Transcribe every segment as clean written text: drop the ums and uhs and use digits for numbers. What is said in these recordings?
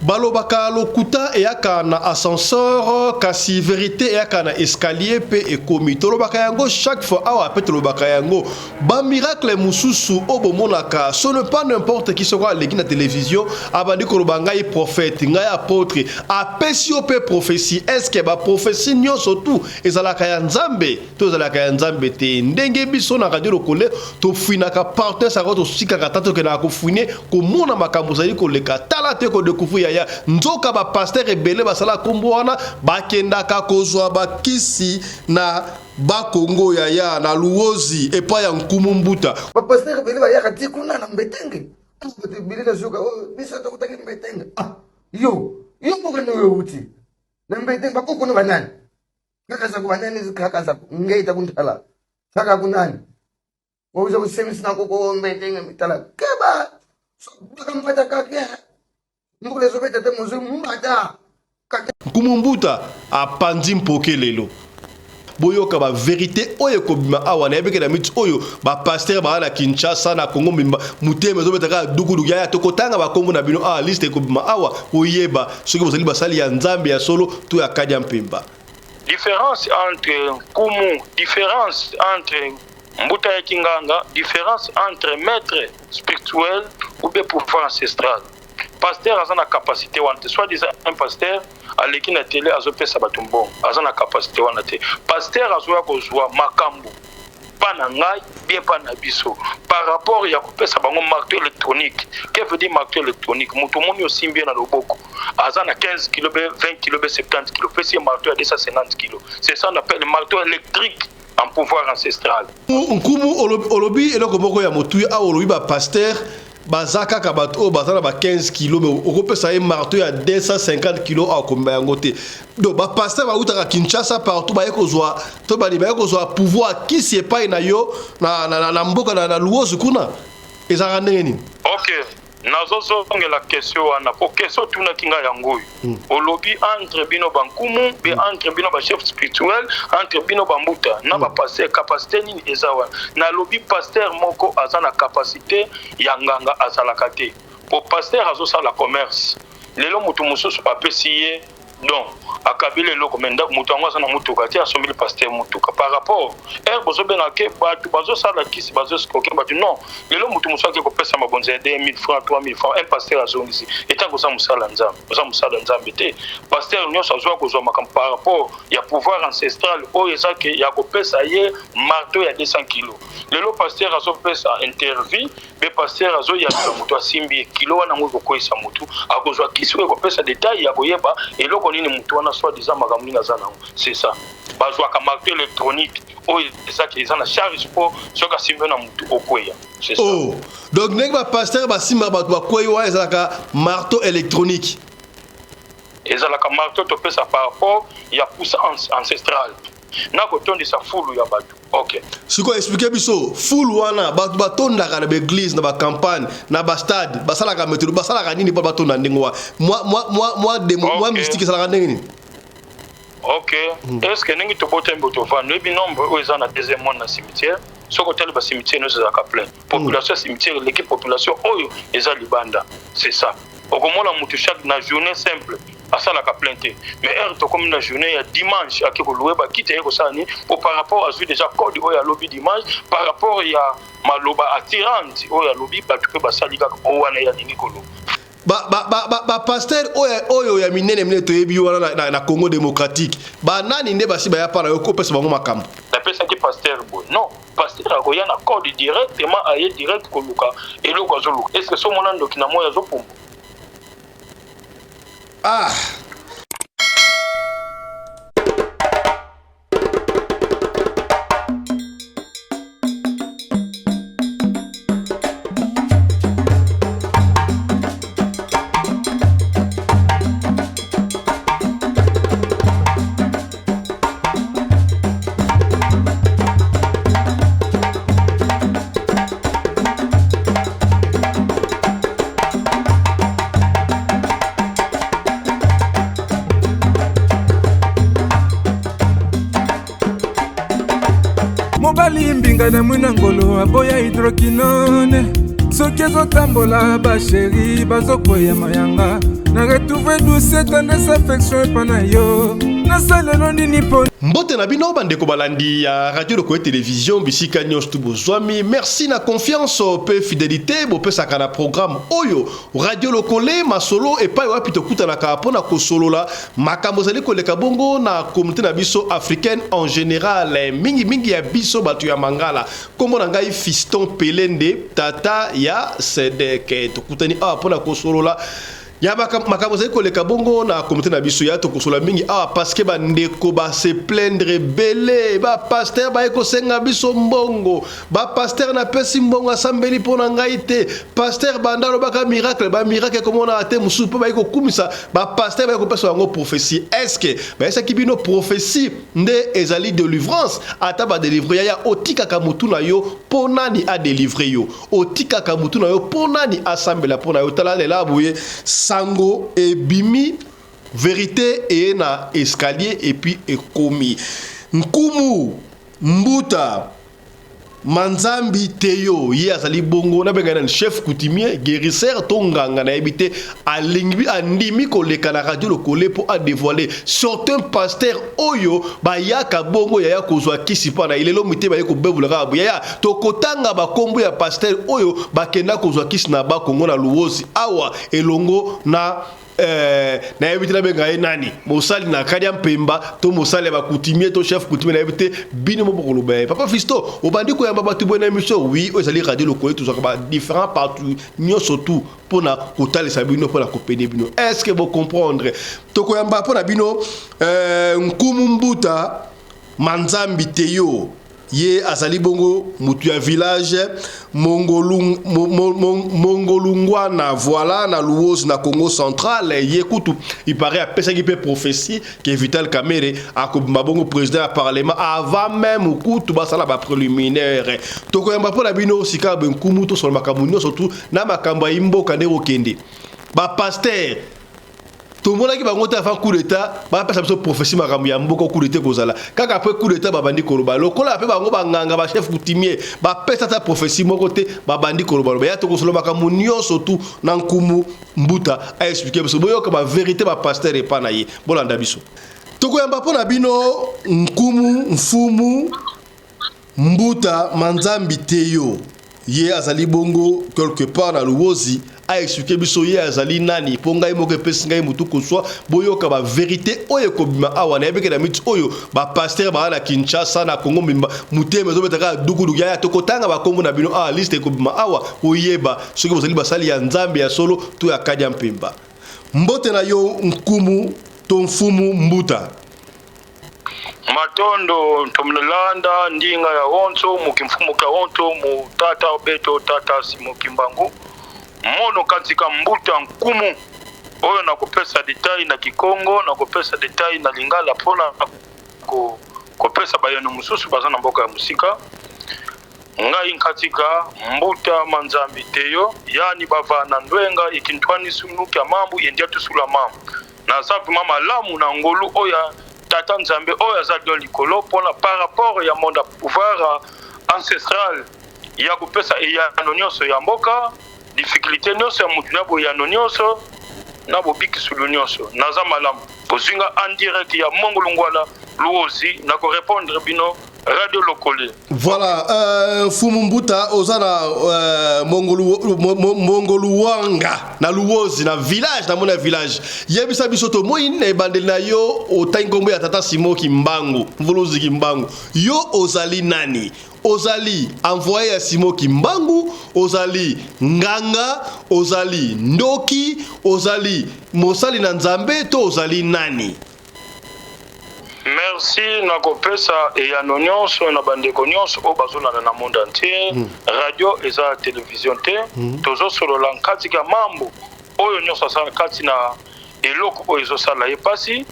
Balobaka lokuta eyaka na ascenseur kasi verite eyaka na escalier pe ekomi. Tolobaka yango chaque fois awa pe tolobaka yango. Ba miracle mususu oyo bomonaka ce n'est pas n'importe qui soko aleki na television abandi koloba ngai prophète, ngai apotre, apesi yo pe prophetie. Est-ce que ba prophetie nionso tout ezalaka ya Nzambe? To ezalaka ya Nzambe te. Ndenge biso na Radio Lokole tofuinaka partout esaka tosikaka ata tokendaka kofuine komona makambo ezali koleka tala te kodecouvrir yaya nzoka ba pasteur ebele basala kombo wana bakendaka kozwa bakisi na Bakongo yaya na Luozi epai ya Nkumu Mbuta. Ba pasteur ebele bayaka ti kuna na Mbetenge. Bato ebele nazoka oh, biso tokutaki Mbetenge. Ah, yo yo mboka nini oyo outi na Mbetenge bakoko na banani? Kaka za kubanani kaka za ngeita kuntala kaka kunani wauza kusemisi na koko mbetenge mitala keba baka mbata kake mbula ezobeta te mozwi mbata. Nkumu Mbuta apanzi mpoke lelo. Boyoka ba verite oyo ekobima awa nayebi ke na minute oyo ba pasteur baza na Kinshasa na Congo mobimba motema ezobeta kaka dukuduku yaya tokotanga ba kombo na bino awa liste ekobima awa oyeba soki bozali basali ya Nzambe ya solo to ya Kadia Mpemba. Difference entre nkumu, difference entre mbuta ya kinganga, difference entre maitre spirituel ou bien pouvoir ancestral. Pasteur aza na capacite wana te, soit disant un pasteur aleki na tele azopesa bato mbongo, aza na capacite wana te. Pasteur azoya kozwa makambo pa na ngai bien pa na biso par rapport ya kopesa bango marteau électronique. Que veut dire marteau électronique? Moto omoni osimbi ye na loboko aza na 15 kilo be 20 kilo be 70 kilo, pesi ye marteau ya 250 kilo, c'est ça on appelle marteau électrique en pouvoir ancestral. Nkumu olobi eloko moko ya motuya awa, olobi ba pasteur baza kaka bato oyo baza na ba 15 kilo mais okopesa ye marteau ya 250 kilo akomema yango te. Donc ba pasteur bautaka Kinshasa partout baye kozwa to bani baye kozwa pouvoir kisi epai na yo na, na, na, na mboka na, na Luozi kuna ezalaka ndenge nini? Ok, nazozongela question wana po question otunaki ngai yango oyo. Olobi entre bino bankumu be entre bino ba chef spirituel entre bino bambuta na ba pasteur capacité nini eza wana? Nalobi pasteur moko aza na capacité ya nganga azalaka te po pasteur azosala commerce lelo moto mosusu apesi ye don akabeli eloko me moto yango aza na motuka te asombeli pasteur motuka par rapport heure bozobenga ke bato bazosala kisi bazoskoke bato non lelo moto mosusu ake kopesa mabonza ya 2000 francs 3000 francs un pasteur azongisi etanke oza mosala nzambe oza mosala nzambe te pasteur nyonso azwa kozwa makambo par rapport ya pouvoir ancestral oyo eza ke ya kopesa ye marteau ya 200 kilo lelo pasteur azopesa interview Pe pasteur azo yanola mutu asimbi ye kilo wana yango ekokweyisa mutu akozwa kisi oyo ekopesa detail ya koyeba eloko nini mutu wana soit disant makambo nini aza nango c'est ça bazwaka marteau electronique oyo eza eza na charge po soki asimbi yo na mutu okweya c'est ça. Oh donc ndenge ba pasteur basimbaka bato bakweyi wana ezalaka marteau electronique? Ezalaka marteau topesa par rapport ya puissance ancestrale. Na kotondisa fulu ya bato. Ok. Sikoyo explique biso fulu wana bato batondaka na ba eglise na ba campagne na ba stade basalaka metode basalaka nini mpo batonda ndenge wana mwa mwa mwa mwa demo mwa mystique esalaka ndenge nini? Ok. Est ce que ndenge tobotami boye tovandi oyebi nombre oyo eza na deuxième monde na cimetière? Soki otali ba cimetière nyonso ezalaka plein. Population ya cimetière eleki population oyo eza libanda. C'est ça. Okomona mutu chaque na journée simple asalaka plein te mais heure tokomi na journée ya dimanche ake koloue bakiti aye kosala nini po par rapport azwi déjà code oyo alobi dimanche par rapport ya maloba attirante oyo alobi bato mpe basali kaka oyo wana ye alingi koloba. Ba ba ba ba, ba pasteur oyo oyo ya minene minene toyebi wana na, na, na Congo démocratique ba nani nde basi baya pa na yo kopesa bango makambo? Napesaki pasteur boye non pasteur akoya na code directement aye direct koluka eloko azoluka est ce que so omona ndoki na moi azopumbwa? Ah! Mobali mbinga na mwina ngolo aboya hydroquinone. Soki ezotambola basheri bazokweya mayanga na retrouve douce tendresse affection epa na yo nasalelo nini po. Mbote na bino bandeko balandi ya Radio Lokoye Television bisika nyonso tu bozwami. Merci na confiance pe fidelite bopesaka na programme oyo Radio Lokole masolo epai wapi tokutanaka mpo na kosolola makambo ezali koleka bongo na communauté na biso africaine en général, mingi mingi ya biso bato ya Mangala. Kombo na ngai Fiston Pelende, tata ya Sedek. Tokutani awa mpo na kosolola ya makambo ezali koleka bongo na communauté na biso. Ya tokosola mingi awa parce que bandeko ba se plaindre ebele, bapasteur baye kosenga biso mbongo, bapasteur napesi mbongo asambeli mpo na ngai te, pasteur banda alobaka miracle, bamiracle ekomonaka te. Mosusu mpe baye kokumisa bapasteur, baye kopesa bango prophétie. Est-ce bayesaki bino prophétie nde ezali délivrance? Ata badélivre, yaya, otikaka motu na yo mpo nani adélivre yo? Otikaka motu na yo mpo nani asambela mpo na yo? Tala lela boye, sango ebimi, vérité eye na escalier et puis ekomi. Nkumu Mbuta Manzambi Teyo, ye azali bongo nabenga nani, chef coutumier, guérisseur to nganga, nayebi te. Alingi, andimi koleka na Radio Lokole mpo adévoile certains pasteurs oyo bayaka bongo, yaya, kozwa kisi mpo na lelo mite baye kobebula kaka boye. Yaya, tokotanga bakombo ya pasteur oyo bakenda kozwa kisi na Bakongo na Luwozi awa elongo na nayebi te nabenga ye nani, mosali na kadi ya mpemba to mosali ya bacoutumier to chef coutumier, nayebi te. Bino mo bokoloba ye. Papa Fisto, obandi koyamba bato boye na émission? Oui, oyo ezali Radio Lokole, tozwaka badifférent partout nyonso tu mpona kotalisa bino, mpona kopene bino. Est ce que bocomprendre? Tokoyamba mpo na bino Nkumu Mbuta Manzambi Teyo. Ye azali bongo mutu ya village Mongolungwana, voilà, na Luozi, na Congo Central. Ye kutu il paraît apesaki mpe prophétie ke Vital Kamerhe akobima bongo président ya parlement avant même kutu basala bapréliminaire. Tokoyamba mpo na bino sika benkumu, tosola makambo nyonso tu na makambo ya mboka nde kokende. Bapasteur tomonaki bango te avant coup d'état bapesa biso prophétie makambo ya mboka. Coup d'état kozala kaka après coup d'état, babandi koloba lokola mpe bango banganga, bachef coutumier bapesa ata prophétie moko te, babandi koloba loba. Ya tokosolola makambo nyonso tu na nkumu Mbuta, aexpliquer biso, boyoka bavérité bapasteur epa na ye. Bolanda biso, tokoyamba mpo na bino nkumu mfumu Mbuta Manzambi Teyo. Ye azali bongo quelque part na Luwozi. Aexpliquer biso ye azali nani, mpo ngai moko epesi ngai motu koswa. Boyoka bavérité oyo ekobima awa. Nayebike na miti oyo bapasteur baa na Kinshasa, na Kongo mbimba, motema ezobeta kaka dukuduku. Yaya, tokotanga bakombo na bino awa, liste ekobima awa, oyeba soki bozali basali ya Nzambe ya solo to ya kadi ya mpemba. Mbote na yo, nkumu to mfumu Mbuta. Matondo ntomnelanda ndinga ya onso mukimfumuka onto mu tata beto tata Simo Kimbangu mono katika mbuta nkumu oyo nakopesa detail na Kikongo, nakopesa detail na Lingala mpona kopesa bayano mosusu baza na mboka ya mosika. Ngai nkatika Mbuta Manzambi Teyo, yani bava na ndwenga ikintwani sunuki ya mambu yendia tusula mambu. Naza vraiment malamu na ngolu oyo ya tata Nzambe oyo aza dio likolo mpona par rapport ya monde ya pouvoir ancestral ya kopesa eyano nyonso ya mboka, difficulté nyonso ya motu na boyano nyonso na bobikisulu nyonso. Naza malamu, bozwi nga en direct ya Mongolungwana Luozi, na korépondre bino, Radio Lokole. Voilà, Fumu Mbuta, oza na Mongoluwanga na Luwozi, na village, na mona village. Yebisa biso, tomoi na ebandeli na yo otangi nkombo ya tata Simo Kimbangu, Mvuluzi Kimbangu. Yo ozali nani? Ozali envoyé ya Simo Kimbangu? Ozali nganga? Ozali ndoki? Ozali mosali na Nzambe to ozali nani? Merci. Nakopesa eyano nyonso na bandeko nyonso oyo bazolanda na monde entier. Radio eza télévision te. Tozosolola nkati ya mambo oyo nyonso aza kati na eloko oyo ezosala ye mpasi,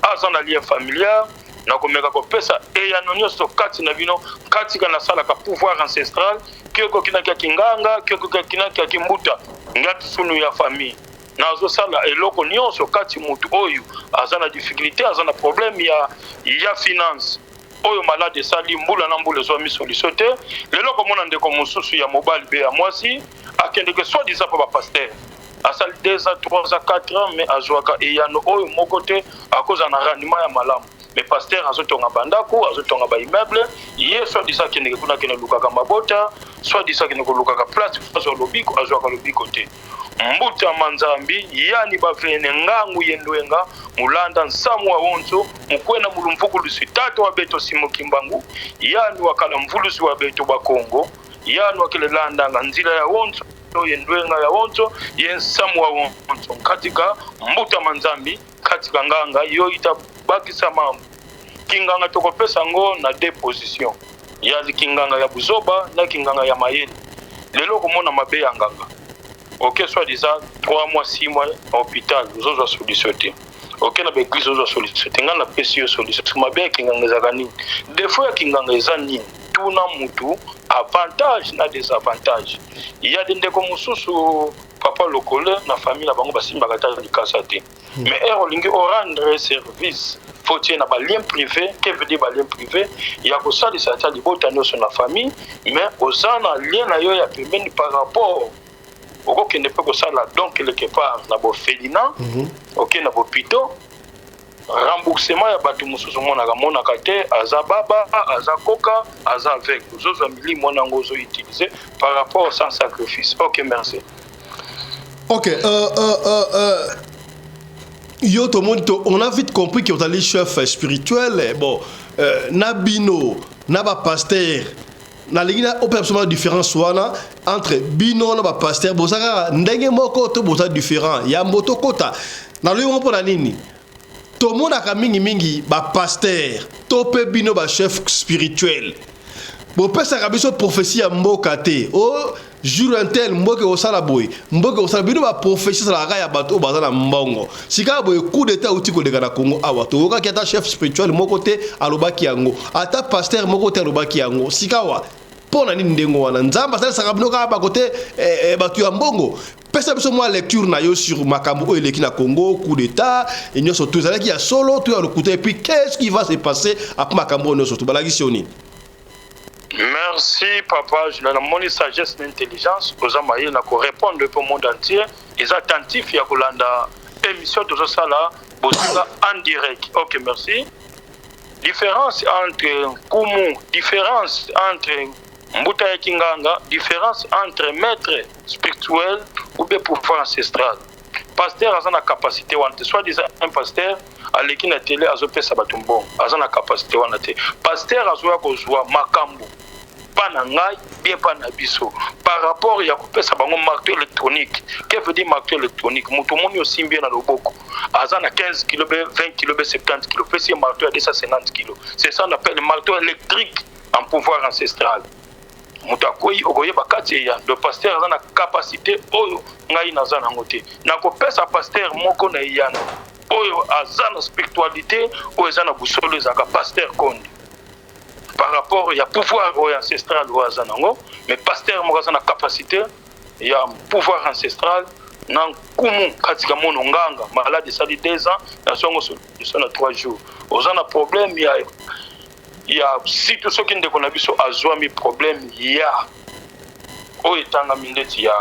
aza na lien familial. Nakomeka kopesa eyano nyonso kati na bino. Kati ka nasalaka pouvoir ancestral, kiokokinaki ya kinganga, kiokokinaki ya kimbuta, ngati sunu ya famille. Nazosala eloko nyonso kati motu oyo aza na difficulté, aza na problème ya finance, oyo malade esali mbula na mbula ezwami solution te. Lelo komona ndeko mosusu ya mobali mpe ya mwasi. Akendeke soit disant mpo bapasteur asali 2 ans, 3 ans, 4 ans, mais azwaka eyano oyo moko te, akozala na rendement ya malamu. Mais pasteur azotonga bandako, azotonga baimmeuble. Ye soit disant akendeke kuna, akende lukaka mabota, soit disant akende kolukaka place azwa lobiko, azwaka lobiko te. Mbuta manzambi yani bavene ngangu yendwenga mulanda nsamu wa wonso mukwena mulumvukulusi tata wa beto simo kimbangu yani wakala mvulusi wa beto bakongo yani wakele landanga nzila ya wonso yendwenga ya wonso ye nsamu wa wonso katika mbuta manzambi katika nganga yo ita bakisa mambo kinganga. Tokopesa yango na deux position ya kinganga ya buzoba na kinganga ya mayele. Lelo okomona mabe ya nganga, oke soit disant 3 mois, 6 mois na hôpital, ozozwa solution te. Oke na baeglise, ozwa solution te. Ngai napesi yo solution. Mabe ya kinganga ezalaka nini? Défaut ya kinganga eza nini? Tuna mutu avantage na désavantage ya de ndeko mosusu. Papa Lokole, na famille na bango basimbaka ata likasa te. Mais heure olingi orendre service, faut tie na balien privé. Que veut dire balien privé? Ya kosalisa ata libota nyonso na famille, mais oza na lien na yo ya pembeni par rapport okokende mpe kosala don quelque part na bofelina. Oke na bopito, remboursement ya bato mosusu omonaka monaka te. Aza baba, aza koka, aza aveugle, ozozwa milimo wana yango ozoutiliser par rapport sans sacrifice. Ok, merci. Ok, yo tomoni to, on a vite compris que ozali chef spirituel. Bon, na bino na bapasteur, nalingi na opesa biso différence wana entre bino na bapasteur. Boza kaka ndenge moko to boza différent? Yambo tokota, nalobi yango mpo na nini? Tomonaka mingimingi bapasteur to mpe bino bachef spirituel bopesaka biso prophétie ya mboka te. O jour un tel, mboka ekosala boye, mboka ekosala. Bino baprophétie esalaka ya bato oyo baza na mbongo. Sika boye, coup d'état euti koleka na Congo awa, toyokaki ata chef spirituel moko te alobaki yango, ata pasteur moko te alobaki yango. Sikawa mpo na nini ndenge wana? Nzambe asalisaka bino kaka bakote bato ya mbongo? Pesa biso mwa lecture na yo sur makambo oyo eleki na Congo, coup d'état e nyonso to ezalaki ya solo to ya lokuta, et puis qu'est-ce qui va se passer après makambo oyo nyonso to balakisi yo nini? Merci papa. Namoni sagesse na intelligence, oza mayele na korépondre mpo monde entier eza attentif ya kolanda émission tozosala bozinga en direct. Ok, merci. Différence entre nkumu, différence entre mbuta ya kinganga, différence entre maître spirituel ou bien pouvoir ancestral. Pasteur aza na capacité wana te. Soit disant un pasteur aleki na télé, azopesa bato mbongo, aza na capacité wana te. Pasteur azoya kozwa makambo mpa na ngai bien mpa na biso par rapport ya kopesa bango marteau électronique. Que veut dire marteau électronique? Moto omoni osimbi ye na loboko, aza na 15 kilo be 20 kilo be 70 kilo, pesi ye marteau ya 250 kilo. C'est ça on appelle marteau électrique en pouvoir ancestral. Moto akwei, okoyeba kati eya. Donc pasteur aza na capacité oyo ngai naza nango te. Nakopesa pasteur moko na eyano oyo aza na spiritualité oyo eza na busolo, ezalaka pasteur Konde par rapport ya pouvoir oyo ancestral oyo aza nango. Mais pasteur moko aza na capacité ya pouvoir ancestral na nkumu katika mono nganga. Malade esali 2 ans, nazwango solution na 3 jours. Oza na problème ya surtout soki ndeko na biso azwami problème ya oyo etangami ndeti ya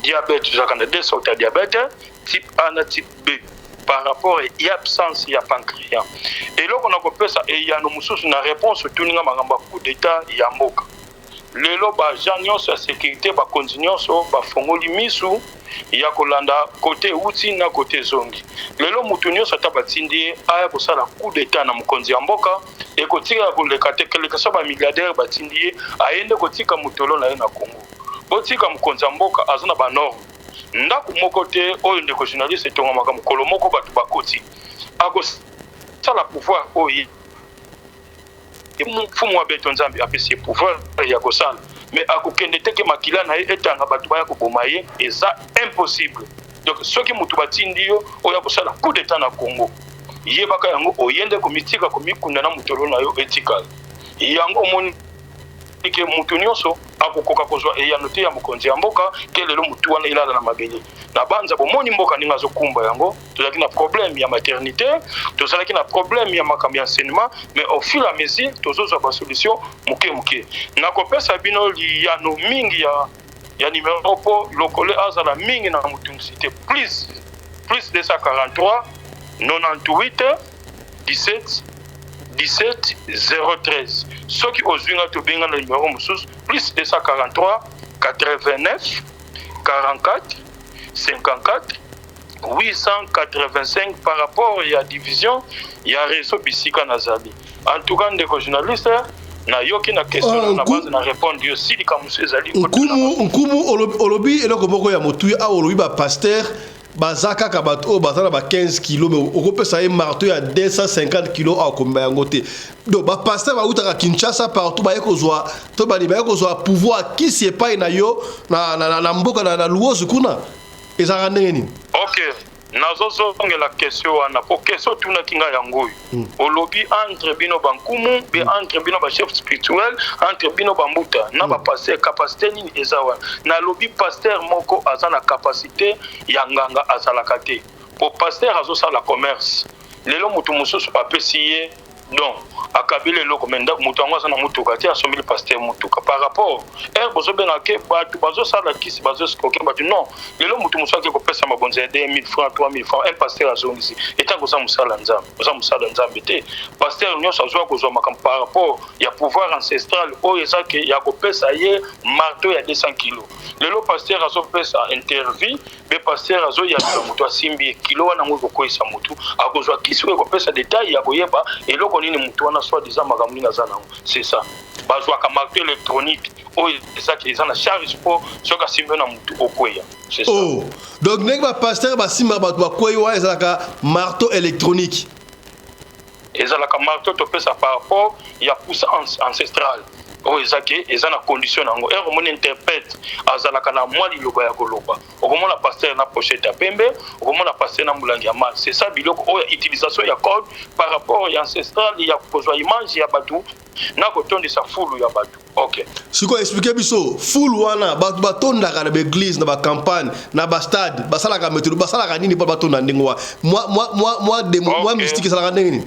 diabète, tozalaka na deux sortes ya diabète, type A na type B, par rapport ya absence ya pancréas. Eloko na kopesa eyano mosusu na réponse otuninga, makambo ya coup d'état ya mboka lelo, baagent nyonso ya sécurité, bakonzi nyonso bafongoli misu ya kolanda kote euti na kote ezongi. Lelo mutu nyonso ata batindi ye aya kosala coup d'état na mokonzi ya mboka, ekotika koleka te. Keleka so bamilliardaire batindi ye, aye nde kotika motolo na ye na Congo. Botika mokonzi ya mboka, aza na banorme. Ndako moko te oyo, ndeko journaliste, etongamaka mokolo moko bato bakoti. Akosala pouvoir oyo mfumu wa beto Nzambe apesi ye pouvoir ya kosala, mais akokende te ke makila na ye etanga, bato baya koboma ye, eza impossible. Donc soki motu batindi yo oyo akosala coup d'état na Congo, yebaka yango, oyende komitika komikunda na motolo na yo etikala yango. Omoni ke motu nyonso akokoka kozwa eyano te ya mokonzi ya mboka ke lelo motu wana elala na mabele na banza. Bomoni mboka ndenge azokumba yango. Tozalaki na problème ya maternité, tozalaki na problème ya makambo ya enseignement, mais au fur et à mesure tozozwa basolution moke moke. Nakopesa bino liyano mingi ya Ya numero mpo lokole azala mingi na motungisi te. Plus plus 243 98 17 17 013. Soki ozwi nga, tobenga na numero mosusu, plus 243 89 44 54 885, par rapport ya division ya réseau bisika nazali. En tout cas, ndeko journaliste, nayoki na question na base na répondre yo. Si likambo mosusu ezali... Nkumu, nkumu, olobi eloko moko ya motuya awa. Olobi bapasteur baza kaka bato oyo baza na ba 15 kilo, mais okopesa ye marteau ya 250 kilo, akomba yango te. Donc bapasteur bautaka Kinshasa, partout, baye kozwa to bani, baye kozwa pouvoir kisi epai na yo na mboka na Luozi kuna, ezalaka ndenge nini? Ok, nazozongela question wana po question otunaki ngai yango oyo. Olobi entre bino bankumu be, entre bino bachef spirituel, entre bino bambuta na bapasteur, capacité nini eza wana? Nalobi pasteur moko aza na capacité ya nganga azalaka te, po pasteur azosala commerce. Lelo moto mosusu apesi ye don, akabeli eloko, mais moto yango aza na motuka te, asombeli pasteur motuka. Par rapport ere bozobenga ke bato bazosala kisi, bazoescroquer bato, non. Lelo moto mosusu ake kopesa mabonzi ya 2000 francs, 3000 francs, un pasteur azongisi etanke oza mosala Nzambe, oza mosala Nzambe te. Pasteur nyonso azwa kozwa makambo par rapport ya pouvoir ancestral oyo eza ke ya kopesa ye marteau ya 200 kilo. Lelo pasteur azopesa interview mpe pasteur azoyambela moto, asimbi ye kilo wana, yango ekokweyisa motu. Akozwa kisi oyo ekopesa detail ya koyeba eloko nini motu wana, soit disant makambo nini aza nango. C'est ça, bazwaka marteau électronique oyo ezaki eza na charge, mpo soki asimbi na motu, okweya. C'est ça. Oh, donc ndenge bapasteur basimbaka bato bakwei wana, ezalaka marteau électronique? Ezalaka marteau topesa par rapport ya puissance ancestrale oyo ezaki eza na condition nango. Ere omoni interprète azalaka na mwa liloba ya koloba, okomona pasteur na pochette ya pembe, okomona pasteur na molangi ya mal. C'est ça, biloko oyo ya utilisation ya code par rapport ya ancestral ya kozwa image ya bato na kotondisa fulu ya bato. Ok. Sikoyo explique biso, fulu wana, bato batondaka na baeglise, na bacampagne, na bastade, basalaka méthode, basalaka nini mpo batonda ndenge wa mwa démo, mwa mystique? Esalaka ndenge nini?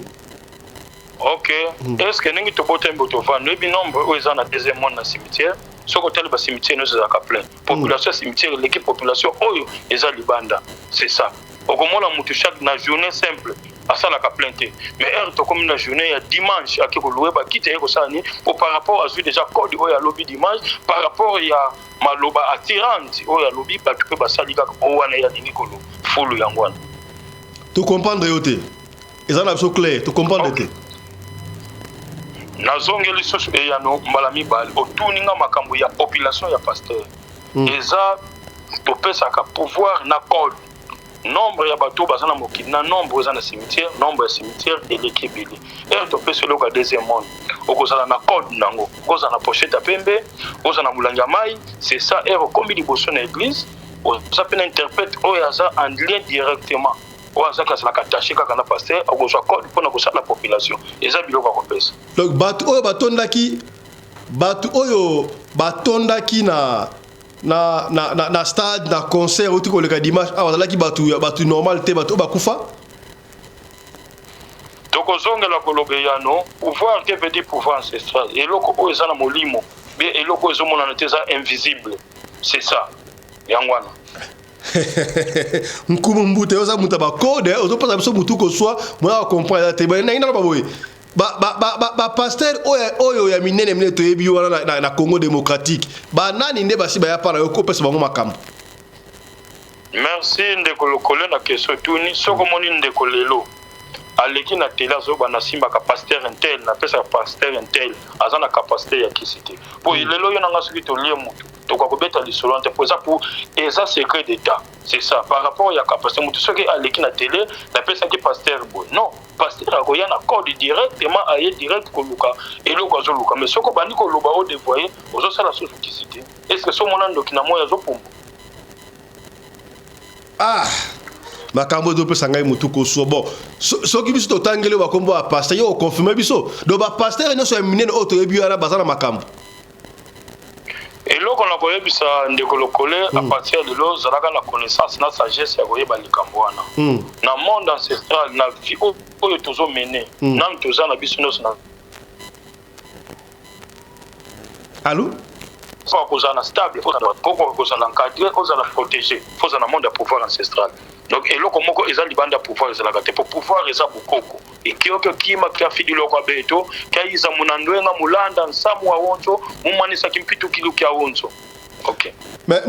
Ok, est ce que ndenge tobotami bo tovanda, oyebi nombre oyo eza na deuxième monde na cimetière? Soki otali bacimetière nyonso, ezalaka plein. Population ya cimetière eleki population oyo eza libanda. C'est ça, okomona motu chaque na journée simple asalaka plein te, mais heure tokomi na journée ya dimanche, ake kolouer bakiti, aye kosala nini? Po par rapport azwi déjà code oyo alobi dimanche, par rapport ya maloba attirante oyo alobi, bato mpe basali kaka oyo wana ye alingi koloba, fulu yango wana. Tocomprendre yo te, eza na biso clair, tocomprendre te. Nazongeli lisusu eyano mbala mibale. Otuni nga makambo ya population ya pasteur. Eza topesaka pouvoir na code. Nombre ya bato baza na mokili na nombre eza na cimetière, nombre ya cimetière eleki ebele. Ere topesa eloko ya deuxième monde, okozala na code nango, okozala na pochette ya pembe, okozala na molangi ya mai. C'est ça, ere okomi liboso na église, oza mpe na interprète oyo aza en lien directement, oyo azaki azalaka attaché kaka na pasteur, akozwa code mpona kosala population. Eza biloko ya kopesa. Donc bato oyo batondaki na stade, na concert outi koleka dimanche awa, bazalaki bato normal te, bato oyo bakufa? Tokozongela koloba eyano. Pouvoir que veut dire pouvoir ancestral? Eloko oyo eza na molimo be, eloko oyo ezomonana te, eza invisible. C'est ça, yango wana. Nkumu Mbuta, oza moto ya bacode, ozopesa biso motu koswa moya kocomprendre te. Nangi naloba boye, bapasteur oyo ya minene minene toyebi wana na Congo démocratique, banani nde basi baya mpa na yo kopesa bango makambo? Merci, ndeko Lokole, na question tuni. Soki omoni ndeko lelo aleki na tele, azoba nasimbaka pasteur un tel, napesaka pasteur un tel, aza na capacité ya kisi te. Po lelo yo nanga soki tolie motu, tokoka kobeta lisolo te, po eza pour eza secret d'état. C'est ça, par rapport ya capacité, motu soki aleki na tele, napesaki pasteur boye, non, pasteur akoya na code directement, aye direct koluka eloko azoluka. Mais soki obandi koloba, odévoyer, ozosala susu kisi te. Est ce que so omona ndoki na moi azopumba? Ah, makambo ezopesa ngai motu koswa. Bon, soki biso totangeli oyo bakombo ya pasteur, yo oconfirme biso, donc bapasteur nyonso ya minene oyo toyebi wana baza na makambo? Eloko na koyebisa ndeko Lokole, à partir ya lelo ozalaka na connaissance na sagesse ya koyeba likambo wana. Na monde ancestral, na vie oyo tozomene, nanu toza na biso nyonso na Allo? Okoka kozala na stable, okoka kozala encadré, ozala protégé, faut ozala na monde ya pouvoir ancestral. Donc eloko moko eza libanda ya pouvoir ezalaka te, po pouvoir eza bokoko. Ekiokio kima kia fidiloko abeto, kia iza munandwenga mulanda nsamu wa wonso, mumanisaki mpitu kia wonso. Ok. Mais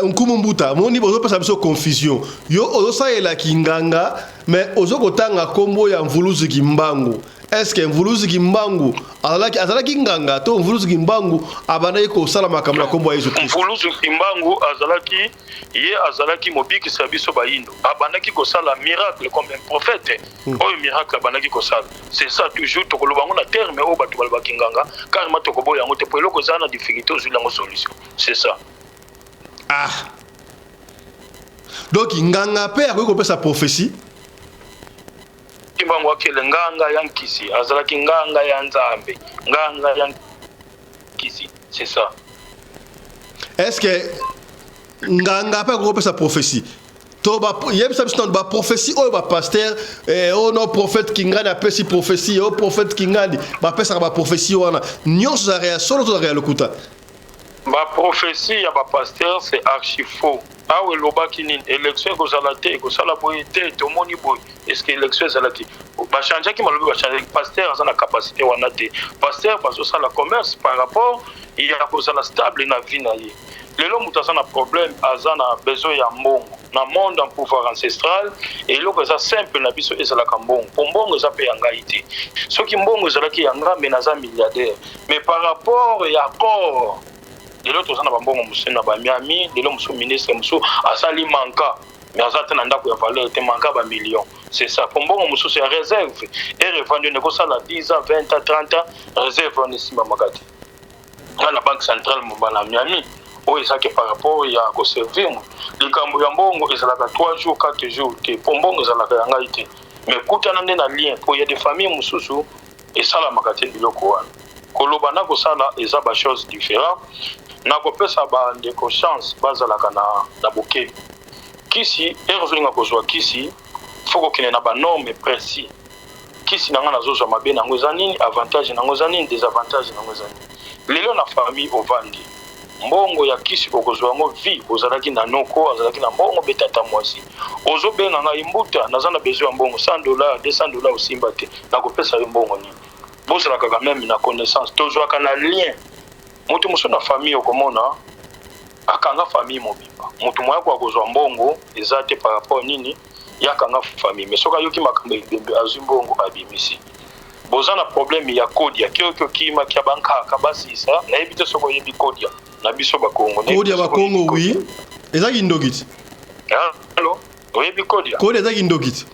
Nkumu Mbuta, moni bozopesa biso confusion. Yo ozosalela kinganga, mais ozokotanga kombo ya Mvuluzi Kimbangu. Est-ce que Mvuluzi Kimbangu azalaki nganga to Mvuluzi Kimbangu abandaki kosala makambo na kombo ya Yesu Kristo? Mvuluzi Kimbangu azalaki, ye azalaki mobikisi ya biso bayindo. Abandaki kosala miracle comme un prophète. Oyo miracle abandaki kosala. C'est ça toujours tokoloba yango na terme oyo bato balobaki nganga, carrément tokoboya yango te po eloko eza na difficulté ozwi yango solution. C'est ça. Ah. Donc nganga pe akoki kopesa prophétie? Kimbangu akele nganga ya nkisi, azalaki nganga ya Nzambe, nganga ya nkisi, c'est ça. Est-ce que nganga pe akoki kopesa prophétie? To ba yebisa biso nanu ba prophétie oyo ba pasteur, oh non prophète Kingani apesi prophétie, oh prophète Kingani bapesaka ba prophétie wana nyonso ezalaka ya solo to ezalaka ya lokuta? Ba prophétie ya ba pasteur c'est archi faux. Awa elobaki nini? Élection ekozala te, ekosala boye te, tomoni boye. Est-ce que élection ezalaki? Ba changeaki malobi, ba changeaki. Pasteur aza na capacité wana te. Pasteur bazosala commerce par rapport ya kozala stable na vie na ye. Lelo moto aza na problème, aza na besoin ya mbongo. Na monde en pouvoir ancestral, eloko eza simple na biso ezalaka mbongo. Po mbongo eza pe ya ngai te. Soki mbongo ezalaki ya ngai, mais naza milliardaire. Mais par rapport ya accord, lelo toza na ba mbongo mosusu na ba Miami, lelo mosusu ministre mosusu asali manka, mais aza te na ndako ya valeur te, manka ba millions. C'est ça. Po mbongo mosusu ya réserve, et revendu ekosala 10 ans, 20 ans, 30 ans, réserve wana esimbamaka te. Nga na banque centrale mobimba na Miami, oyo ezalaki par rapport ya koservir mo. Likambo ya mbongo ezalaka 3 jours, 4 jours te, po mbongo ezalaka ya ngai te. Mais kutana nde na lien, po ya des familles mosusu esalamaka te biloko wana. Koloba na kosala eza ba choses différentes. Na kopesa ba ndeko chance bazalaka na bokebi. Kisi, heure ozolinga kozwa kisi, faut kokende na ba normes précis. Kisi na nga nazozwa mabe nango eza nini, avantage nango eza nini, désavantage nango eza nini. Lelo na famille ovandi, mbongo ya kisi okozwa yango vie, ozalaki na noko, azalaki na mbongo be tata mwasi. Ozobenga ngai mbuta, naza na besoin ya mbongo $100, $200 osimba te, nakopesa yo mbongo nini? Bozalaka quand même na connaissance, tozwaka na lien. Moto mosusu na famille okomona akanga famille mobimba. Moto moya kwa kozwa mbongo eza te par rapport nini? Yakanga famille, mais soki ayoki makambo ebembe azwi mbongo abimisi. Boza na problème ya kodia, kiokio kima kia bankaka basisa, nayebi te soki oyebi kodia na biso ba Kongo. Kodia ba Kongo oui. Eza kindoki ti. Allo, oyebi kodia? Kodia eza kindoki ti.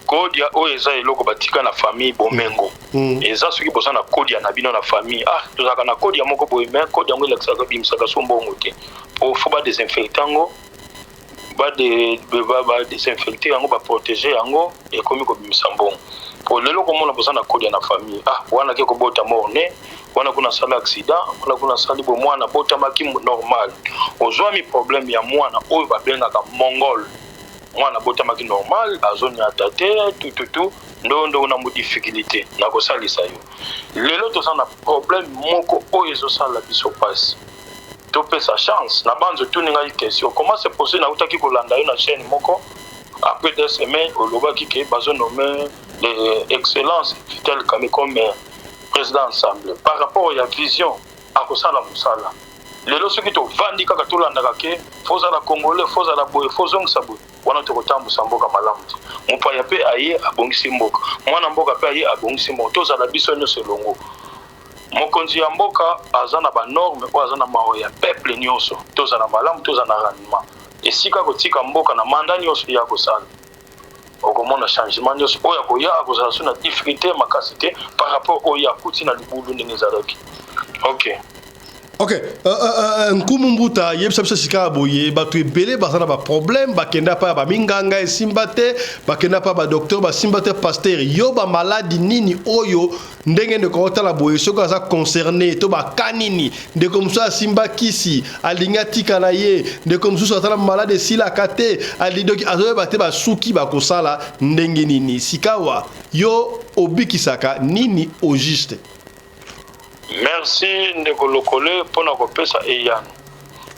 Kodia oyo eza eloko batika na famille bomengo. Eza soki boza na kodia na bino na famille, ah tozalaka na kodia moko boye, mais kodia yango elakisaka bimisaka so mbongo te. Po faut ba désinfecter yango. Ba de, ba, ba désinfecter yango, ba protéger yango, ekomi kobimisa mbongo. Po lelo komona boza na kodia na famille, ah wana ke kobota mort né, wana kuna sala accident, wana kuna sali bo mwana botamaki normal. Ozwami problème ya mwana oyo babengaka mongol. Mwana botamaki normal, azonyata te, tout, tout, tout, ndo na mo difficulté na kosalisa yo. Lelo toza na problème moko oyo ezosala biso pasi. Topesa chance na banzo tuni ngai question comment c'est possible nautaki kolanda yo na chaîne moko après 2 semaines olobaki ke bazo nommer excellence Vital Kamerhe comme président ensemble par rapport ya vision akosala mosala. Lelo soki tovandi kaka tolandaka ke faut ozala congolais, faut ozala boye, faut ozongisa boye, wana tokotambusa mboka malamu te. Mopaya pe aye abongisi mboka, mwana mboka pe aye abongisi mboka, tozala biso nyonso elongo. Mokonzi ya mboka aza na ba norme oyo aza na mawa ya peuple nyonso, tozala malamu, tozala na rendement. Esika kotika mboka na mandat nyonso ya kosala, okomona changement nyonso oyo akoya akozala so na difficulté makasi te par rapport oyo akuti na libulu ndenge ezalaki. Ok. Ok, Nkumu Mbuta, yebisa biso sika boye, bato ebele baza na ba problème, bakenda pa ba minganga esimba te, bakenda pa ba docteur basimba te, pasteur, yo ba maladi nini oyo ndenge ndeko otala boye soki aza concerné to ba nini, ndeko mosusu asimba kisi, alingi atika na ye, ndeko mosusu aza na malade esilaka te, alingi azoyeba te basuki bakosala ndenge nini. Sikawa yo obikisaka nini au juste? Merci ndeko Lokole mpo na kopesa eyano.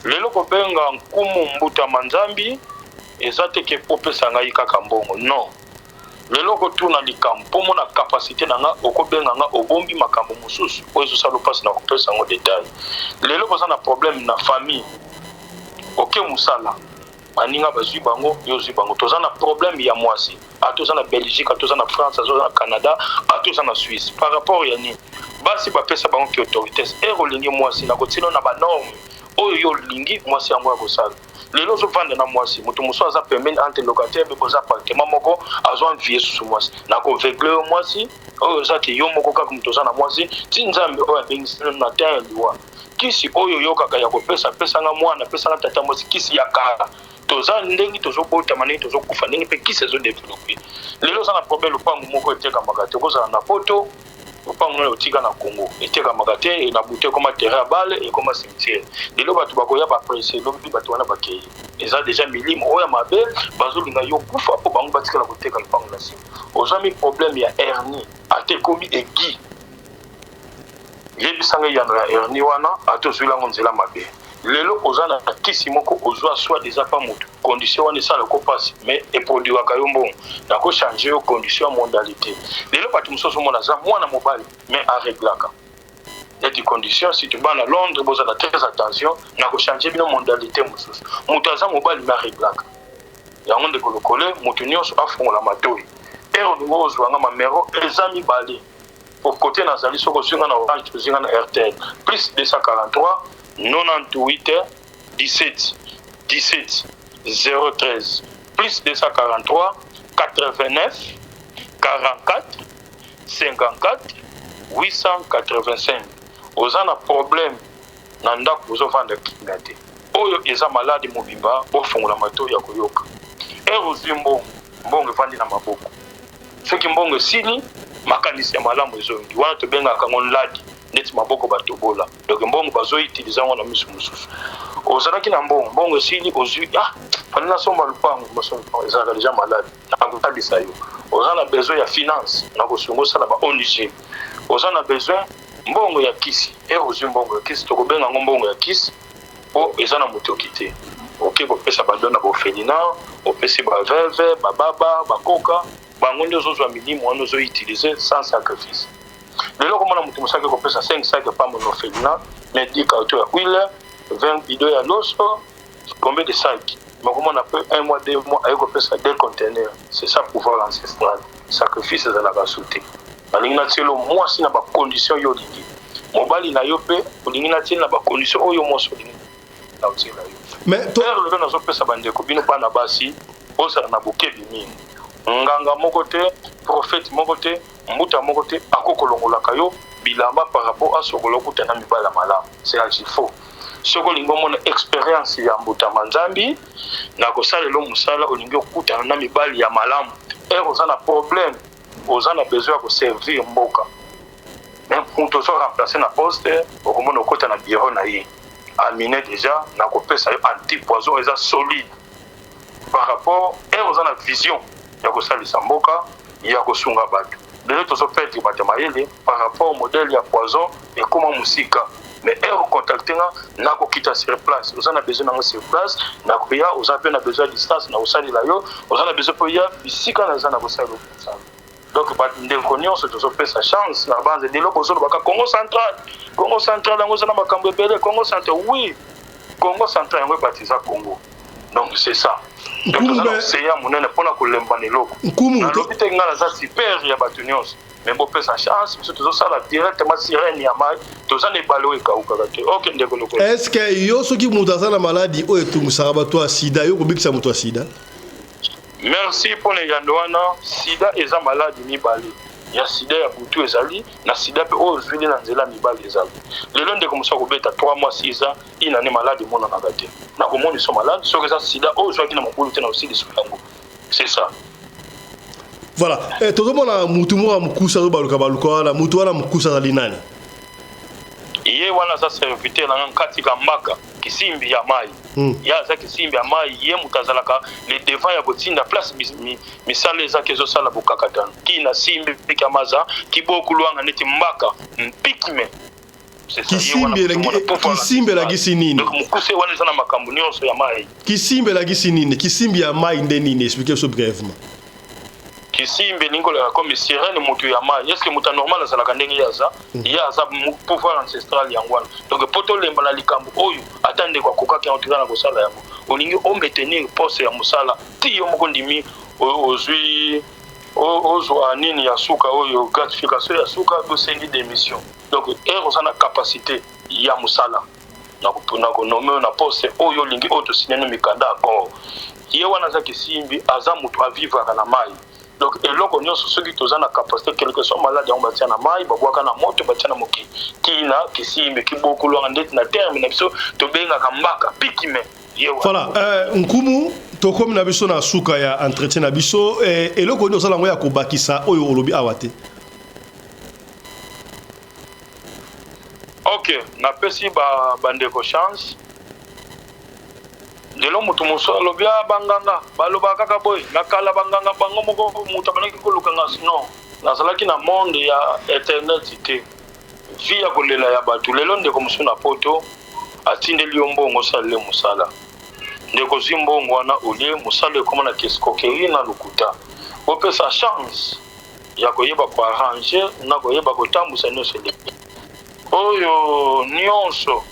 Lelo kobenga nkumu Mbuta Manzambi eza te ke opesa ngai kaka mbongo, non. Lelo okotuna likambo mpo omona capacite na nga, okobenga nga obombi makambo mosusu oyo ezosala mpasi na kopesa yango detail. Lelo boza na problème na famille, oke mosala, baninga bazwi bango, yo ozwi bango. Toza na problème ya mwasi, ata oza na Belgique, ata oza na France, ata oza na Canada, ata oza na Suisse. Par rapport ya nini? Basi bapesa bango ki autorité. Ere olingi mwasi, nakotina na ba norme oyo yo olingi mwasi yango ya kosala. Lelo ozovanda na mwasi, moto mosusu aza pembeni entre locataire mpe boza appartement moko, azwa envie susu mwasi. Nakovegle yo mwasi oyo oza te, yo moko kaka moto oza na mwasi, ti Nzambe oyo abengisi bino na temps ya liwa. Kisi oyo oyokaka ya kopesa, pesanga mwana, pesanga tata mwasi, kisi ya kala. Toza ndenge tozobotama, ndenge tozokufa, ndenge mpe kisi ezodevelope. Lelo oza na problème, lopango moko etekamaka te, okozala na poto, lopango nayo otika na Congo etekamaka te, na butu ekoma terrain ya balle, ekoma cimetière. Lelo bato bakoya bapresse, lobi bato wana bakei, eza deja milimo oyo ya mabe bazolinga yo kufa mpo bango batikala koteka lopango na nsima. Ozwami problème ya hernie, ata ekomi aigu, yebisanga eyano ya hernie wana, ata ozwili yango nzela mabe. Lelo oza na kisi moko ozwa soit eza pa motu, condition wana esalaka mpasi mais eproduiraka yo mbongo, nakochange yo condition ya mondalité. Lelo bato mosusu omona aza mwana mobali mais areglaka neti condition, surtout bana Londres, bozala très attention, nakochange bino mondalité mosusu. Moto aza mobali mais areglaka yango. Ndeko Lokole, moto nyonso afongola matoi. Ere olingi ozwanga, mamero eza mibale po kote nazali. Soki ozinga na Orange, tozinga na Airtel: plus 243 98 17 17 013, plus 243 89 44 54 885. Oza na problème na ndako, ozovanda kinga te, oyo eza maladi mobimba, bofongola matoi ya koyoka. Ere ozwi mbongo, mbongo evandi na maboko, soki mbongo esili, makanisi ya malamu ezongi. Wana tobengaka yango nladi, neti maboko batobola. Donc mbongo bazoutilize yango na miso mosusu. Ozalaki na mbongo, mbongo esili, ozwi, ah, fali nasomba lupango, masomba lupango, ezalaka deja maladi. Nakosalisa yo. Oza na besoin ya finance, nakosunga osala ba ONG. Oza na besoin mbongo ya kisi, ere ozwi mbongo ya kisi, tokobenga yango mbongo ya kisi mpo eza na motoki te. Oke kopesa badon na baorphelinat, opesi baveuve, bababa, bakoka, bango nde ozozwa milimo wana, ozoutilize sans sacrifice. Lelo komona moto mosaki kopesa 5 sac pamba na orphelinat, mais 10 carton ya huile, 20 bidon ya loso, combien de sacs? Bakomona mpe un mois, 2 mois, aye kopesa deux conteneurs. C'est ça pouvoir ancestral. Sacrifice ezalaka su te. Nalingi natielo mwasi na bacondition yo olingi, mobali na yo mpe olingi natieli na bacondition oyo mwasi olingi, na otiela yo. Mais to Ere lelo nazopesa bandeko, bino bana basi, bozala na bokebi mingi. Nganga moko te, prophète moko te, mbuta moko te akokolongolaka yo bilamba par rapport asokola okuta na mibali ya malamu. C'est archi faux. Soki olingi omona expérience ya mbutama Nzambi na kosalela mosala, olingi okutana na mibali ya malamu, ere oza na problème, oza na besoin ya koservir mboka, mais moto ozo remplace na poste, okomona okota na bureau na ye, amine déjà na kopesa yo anti poison eza solide par rapport ere oza na vision ya kosalisa mboka, ya kosunga bato. Lelo tozoperdre bato ya mayele par rapport modèle ya poison ekóma mosika. Mais ere ocontacte nga, nakokita sur place. Oza na besoin nango sur place, nakoya. Oza mpe na besoin ya distance, na kosalela yo. Oza na besoin mpo ya bisika naza, na kosalela mosala. Donc bandeko nyonso, tozopesa chance na banze. Lelo bozolobaka Congo Central, Congo Central yango eza na makambo ebele. Congo Central, oui, Congo Central yango ebatiza Congo. Donc c'est ça. Donc toza na océan monene mpona kolemba na eloko. Nkumu. Nalobi te ngai naza super ya bato nyonso, mais bopesa chance. Biso tozosala directement sirène ya mai, toza na ebale oyo ekaukaka te. Ok, ndeko Lokolo. Est ce que yo, soki moto aza na maladi oyo etungisaka bato ya sida, yo kobikisa moto ya sida? Merci mpona eyando wana. Sida eza maladi mibale: ya sida ya butu ezali, na sida mpe oyo ozwili na nzela mibale ezali. Lelo ndeko mosu akobeta 3 mois, 6 ans, inane, maladi emonanaka te. Nakomonisa maladi soki eza sida oyo ozwaki na mobulu te, na osilisa yango. C'est ça. Voilà. Tozomona mutu moko ya mokusa azobaluka baluka wana. Mutu wana mokusa azali nani? Ye wana aza serviteur na nga nkati ka mbaka kisimbi ya mai. Ye aza kisimbi ya mai. Ye moto azalaka le devant ya kotinda place misala ezaki ezosala bokakatano. Ki na simbi kamaza kibokulwanga neti mbaka mpikime. Kisimbi elengi kisimbi elakisi nini? Donc mokuse wana eza na makambo nyonso ya mai. Kisimbi elakisi nini? Kisimbi ya mai nde nini? Expliquez biso brièvement. Kisimbi elingi koleka comme sirène moto ya mai. Est-ce que moto normal azalaka ndenge ye aza? Ye aza pouvoir ancestral yango wana. Donc mpo tolemba na likambo oyo ata ndeko akokaki yango toza na kosala yango. Olingi o maintenir poste ya mosala ti yo moko ndimi ozwi ozwa nini ya suka oyo gratification ya suka osengi démission. Donc heure oza na capacité ya mosala na konommer yo na poste oyo olingi oyo tosinani mikanda accord. Ye wana aza kisimbi, aza moto avivraka na mai. Donc eloko nyonso soki toza na capacité, quelque soit malade yango batia na mai, babwaka na moto, batia na mokili kina kisimbi kibokulwanga ndeti na terme na biso tobengaka mbaka pikime. Ye wana. Voilà, nkumu tokomi na biso na suka ya entretien na biso. Eloko nini osala yango ya kobakisa oyo olobi awa te? Ok, napesi bandeko chance. Lelo moto mosusu alobi a banganga balobaka kaka boye na kala banganga bango moko moto abandaki kolukanga. Non, nazalaki na monde ya internet te, vie ya kolela ya bato. Lelo ndeko mosusu na poto atindeli yo mbongo osalele mosala. Ndeko ozwi mbongo wana olie mosala ekoma na escroquerie na lokuta. Bopesa chance ya koyeba koarranger na koyeba kotambusa nyonso eleki. Oyo nyonso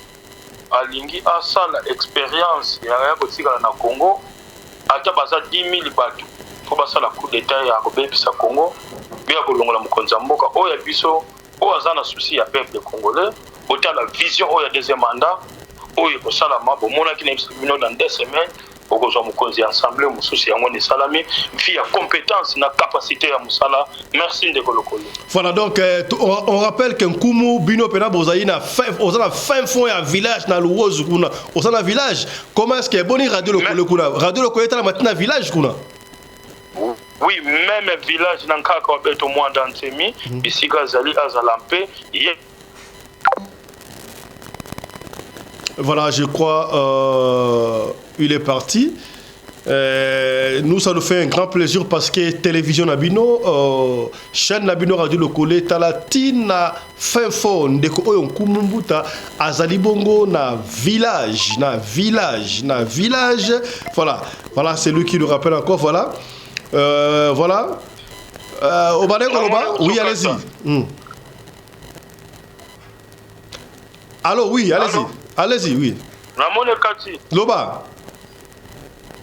alingi asala expérience ya kotikala na Congo, ata baza 10 000 bato mpo basala coup d'état ya kobebisa Congo mpe ya kolongola mokonzi ya mboka oyo ya biso oyo aza na souci ya peuple congolais. Botala vision oyo ya deuxième mandat oyo ekosalama. Bomonaki na bino dans 2 semaines okozwa mokonzi ya assemblée mosusu. Yango nde esalami vi ya compétence na capacité ya mosala. Merci, ndeko Lokolo. Voilà, donc on rappelle que nkumu bino mpena bozali na fin, oza na fin fond ya village na Luozu kuna. Oza na village, comment est-ce que boni Radio Lokolo kuna? Radio Lokolo etalama ti na village kuna? Oui, même village na Nkaka wa Beto Mwanda Nsemi, bisika azali azala mpe ye. Voilà, je crois il est parti. Nous, ça nous fait un grand plaisir parce que télévision na bino, chaîne na bino Radio Lokole, tala tina fin fond, ndeko oyo nkumu mbuta, azali bongo na village, na village, na village. Voilà, voilà, c'est lui qui nous rappelle encore, voilà. Voilà. Obane Koloba, oui, allez-y. Allô, oui, allez-y. Allez-y, oui. Namoni kati. Loba.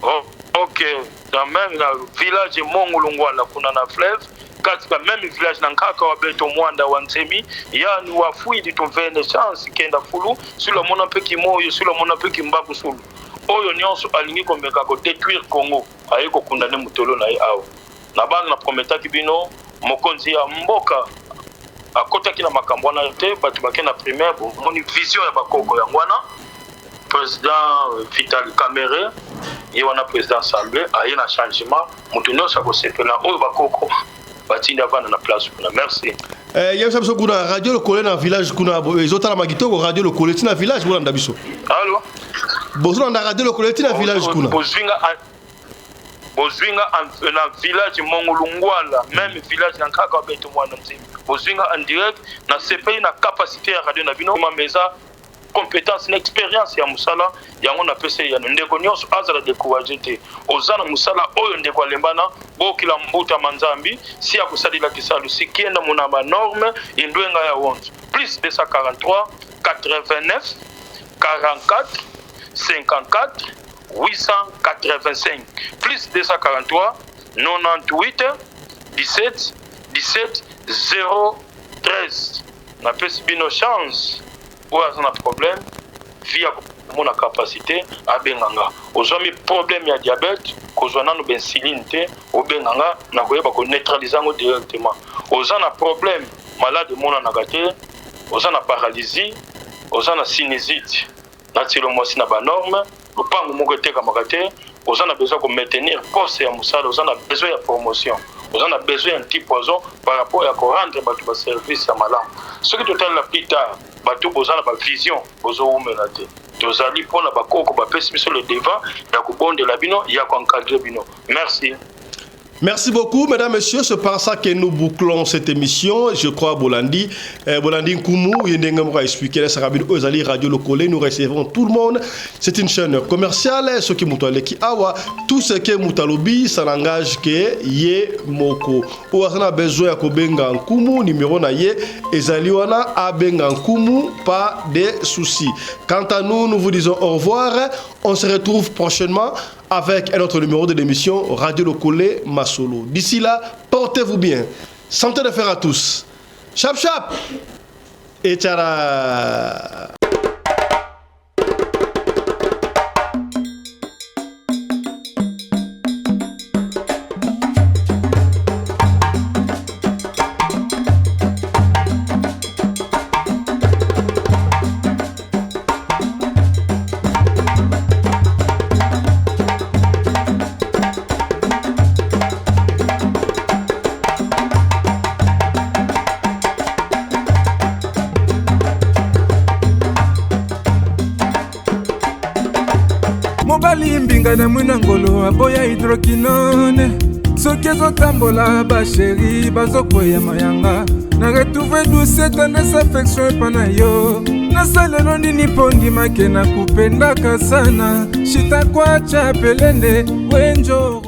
Oh, ok, na même na village Mongolongwana kuna na fleuve katika même village na Nkaka wa Beto Mwanda wa Nsemi yani wa Fwidi tumvene chance kenda fulu silo mona mpe kimoyo silo mona mpe kimbaku sulu. Oyo nyonso alingi komeka kodétruire Congo aye kokunda nde motolo na ye awa na bana. Na prometaki bino mokonzi ya mboka akotaki na makambo wana te. Bato bake na primaire bomoni vision ya bakoko yango wana. Président Vital Kamerhe ye wana président assemblée aye na changement. Moto nyonso akosepela oyo bakoko batindi avanda na place kuna. Merci. Yebisa biso kuna Radio Lokole na village kuna ezotalama kitoko. Radio Lokole ti na village, bolanda biso. Allo? Bozolanda Radio Lokole ti na village kuna. Bozwinga na village Mongolungwala, même village na Nkaka Beto Mwana Nzembi. Bozwinga en direct. Nasepeli na capacité ya radio na bino. Mama eza compétence na expérience ya mosala yango napesa yano. Ndeko nyonso azala découragé te. Oza na mosala oyo ndeko alembana bokila mbuta manzambi si akosalila kisalu si kienda mona banorme indwenga ya 11 plus 243 89 44 54 885 plus 243 98 17 17 013. Napesi bino chance. Oyo aza na problème vi ya komona capacité abenga nga. Ozwami problème ya diabète, kozwa nano bainsuline te, obenga nga na koyeba koneutraliser yango directement. Oza na problème malade emonanaka te, oza na paralysie, oza na sinusite, natielo mwasi na banorme, lopango moko etekamaka te, oza na besoin komaintenir poste ya mosala, oza na besoin ya promotion, oza na besoin ya anti-poison par rapport ya korendre bato baservice ya malamu. Soki totalela plus tard, bato boza na bavision bozowumela te. Tozali mpona bakoko bapesi biso le devant ya kobondela bino, ya koencadrer bino. Merci. Merci beaucoup, mesdames, messieurs. C'est par ça que nous bouclons cette émission. Je crois, Bolandi, Bolandi Nkumu, ye ndenge moko expliqué, Sarabine Ozali, Radio Lokole, nous recevons tout le monde. C'est une chaîne commerciale. Ce qui moto aleki awa, tout ce que moto alobi, ça n'engage que ye moko. Oyo aza na besoin ya kobenga Nkumu, numéro na ye, ezali wana, abenga Nkumu, pas de soucis. Quant à nous, nous vous disons au revoir. On se retrouve prochainement avec un autre numéro de l'émission Radio Lokole Masolo. D'ici là, portez-vous bien. Santé de fer à tous. Chap chap et tchara. Mobali mbinga na mwina ngolo aboya hydroquinone. Soki ezotambola, bachéri bazokweya mayanga. Na retrouve douce tendresse affection epa na yo. Nasalelo nini mpo ndimake nakupendaka sana? Shitakwacha pelende wenjoro.